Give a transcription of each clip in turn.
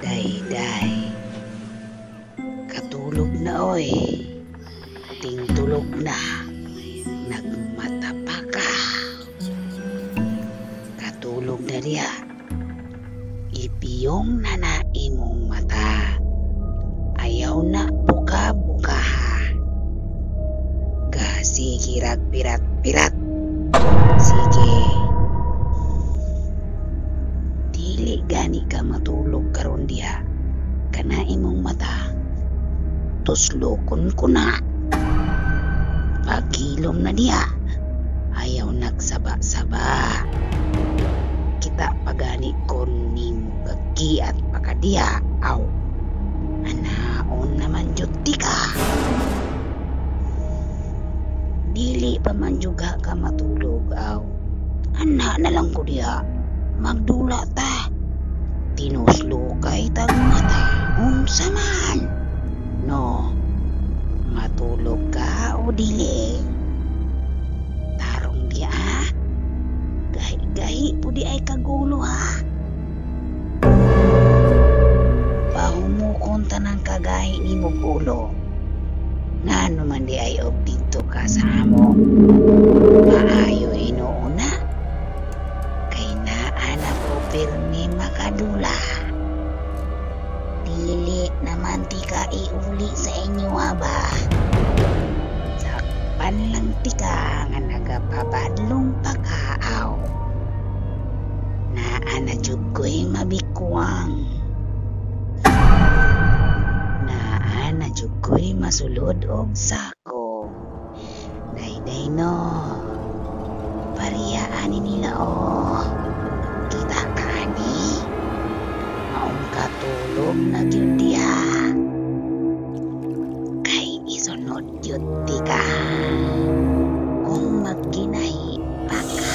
Day-day. Katulog na oy. Tingtulog na. Nagmata pa ka. Katulog na diya. Ipiyong na na imong mata. Ayaw na buka-buka ha. Gasige rag pirat-pirat. Sige. Dili gani ka matulog karon diha. Kana imong mata. Tuslokon ko na. Paghilom na diha. Ayaw nagsaba-saba. Kita pagani kon nimo gagiat pa ka diha. Aw. Anaon naman jud ti ka. Dili pa man juga ka matulog aw. Ana na lang ko diha. Magdula ta. Tinuslukay tag mata. Unsa man? No. Matulog ka o dili? Tarong diha. Gahi-gahi po di ay kagulo ha. Pahumukon tanang kagahi ni mo gulo. Ngano man di ay og didto ka sa amo. Maayo hinuon na. Kay naa na ko pirmi makadula. Dili naman ti ka iuli sa inyo ha ba? Sakpan lang ti ka nga nagapabadlong pagkaaw. Naa na jud ko'y mabikuang. Naa na jud ko'y masulod og sako. Dayday no. Pariyaan nila oh. Kita ka ani. Maong katulog na gyud diha. Kay isunod gyud ti ka. Kung magginahi pa ka.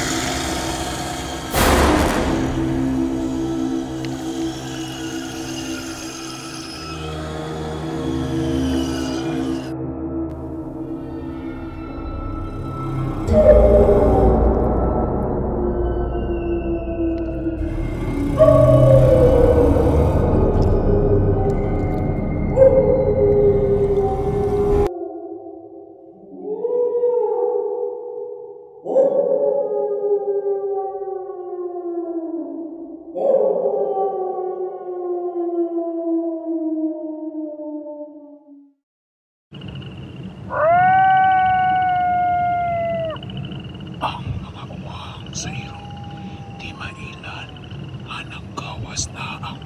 Ang mga uwang sa iro, di mailan, anang gawas na ang